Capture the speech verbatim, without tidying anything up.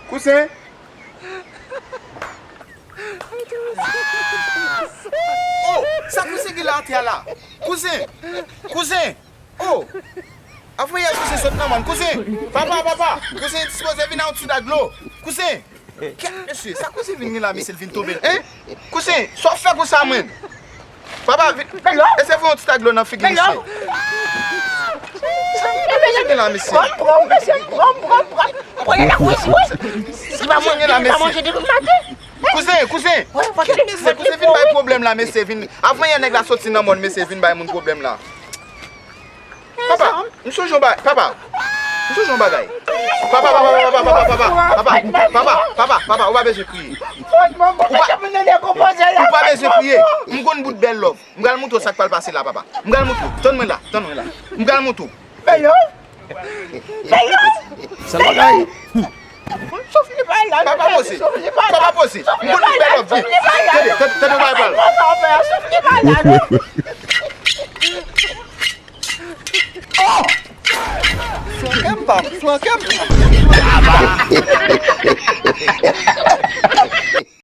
Kouzen! Oh, sa kouzen gen la atè a la? Kouzen! Kouzen! Oh! Avoye kouzen sot nan mòn. Kouzen! Papa, papa! Kouzen sipoze vin ak yon ti tak dlo. Kouzen! Kèt mesye, sa kouzen vin gen la, mesye, l vin tonbe. Hein? Kouzen, sa w fè konsa, mwen? Papa, vin. Eseye fè yon ti tak dlo nan figi misye. Sa kouzen gen la, mesye? Sa kouzen gen la, mesye? Kouzen, kouzen. Kèt mesye, kouzen vin bay pwoblèm la, mesye, vin. Avan yè nèg la soti nan mòn, mesye, vin bay moun pwoblèm la. Papa, m sonje yon bagay. Papa, m sonje yon bagay. Papa, papa, papa, papa, papa, papa, papa, papa, papa, papa, ou pa bezwen kriye. Ou pa, ou pa bezwen kriye. M konn bout bèl love. M pral montre w sa k pral pase la, papa. M pral montre w. Tann mwen la, tann mwen la. M pral montre w. Sèl bagay. Papa poze. Papa poze. M konn bout bèl love. Tande, tande, tande, papa. Flanke m, pap, flanke m.